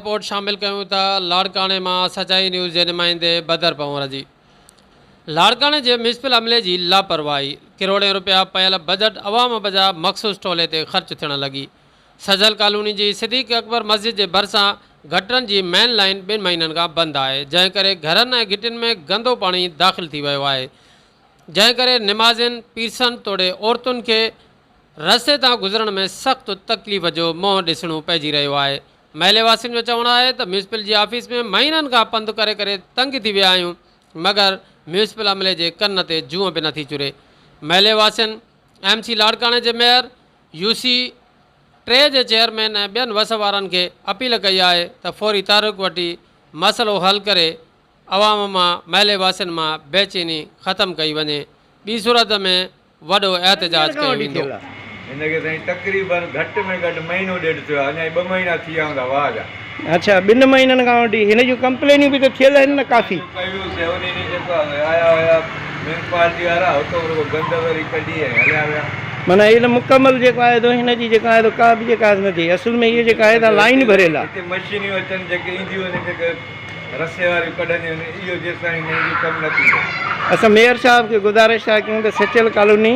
Report شامل ڪيون ٿا لاڙڪاڻي مان سچائي نيوز جي نمائندي بدر پنهور جي. لاڙڪاڻي جي ميونسپل عملي جي لاپرواهي، ڪروڙين روپيا پيل بجٽ عوام بجاء مخصوص ٽولي تي خرچ ٿيڻ لڳي. سجل ڪالوني جي صديق اڪبر مسجد جي ڀرسان گٽرن جي مين لائين ٻن مهينن کان بند آهي، جنهن ڪري گهرن ۽ گهٽين ۾ گندو پاڻي داخل ٿي ويو آهي، جنهن ڪري نمازين، پيرسن توڙي عورتن کي رستي تان گذرڻ ۾ سخت تڪليف جو منهن ڏسڻو پئجي رهيو آهي. محلي واسين جو چوڻ آهي ته ميونسپل جي آفيس ۾ مهينن کان پنڌ ڪري ڪري تنگ ٿي ويا آهيون مگر ميونسپل عملي جي ڪن تي جونء به نٿي چري. محلي واسين ايم سي لاڙڪاڻي جي ميئر، يو سي ٽي جي چيئرمين ۽ ٻين وس وارن کي اپيل ڪئي آهي ته فوري تحرڪ وٺي مسئلو حل ڪري عوام مان محلي واسين مان بيچيني ختم ڪئي وڃي ٻي صورت ۾ وڏو احتجاج ڪيو ويندو. هن کي سائين تقريبن گهٽ ۾ گهٽ مهينو ڏيڍ ٿيو آهي اڃا هي ٻه مهينا ٿي ويا هوندا واهه جا. اڇا ٻن مهينن کان وٺي هن جون ڪمپلينيون به ته ٿيل آهن نه ڪافي. ڪيون سي انهي ڏينهن جيڪو آيا هيا ميونسپالٽي وارا هتو رڳو گند وري ڪڍي ۽ هليا ويا. معنيٰ هي ته مڪمل جيڪو آهي ته هن جي جيڪا آهي ته ڪا به جيڪا آهي نه ٿي اصل ۾ هيء جيڪا آهي ته لائين ڀريل آهي. هتي مشينيون اچن جيڪي اينديون آهن جيڪي رسي واريون ڪڍنديون آهن اهو جيستائين نه اينديون ڪم نه ٿيندو. اسان ميئر صاحب کي گذارش ٿا ڪيون ته سچل ڪالوني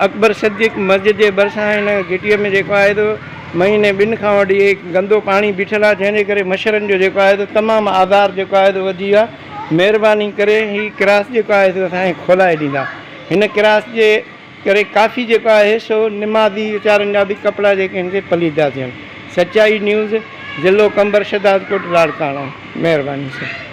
اڪبر صديق مسجد جي ڀرسان هن گهٽيء ۾ جيڪو آهي ته مهيني ٻن کان وٺي هي گندو پاڻي بيٺل آهي جنهن جي ڪري مڇرن جو جيڪو آهي ته تمام آزار جيڪو آهي ته وڌي ويو آهي مهرباني ڪري هي ڪراس جيڪو آهي سو اسان کي کولائي ڏيندا هن ڪراس جي ڪري ڪافي جيڪو آهي سو نمازي ويچارن جا به ڪپڙا جيڪي هن تي پليد ٿا ٿين سچائي نيوز ضلعو قمبر شھدادڪوٽ لاڙڪاڻو مهرباني سر.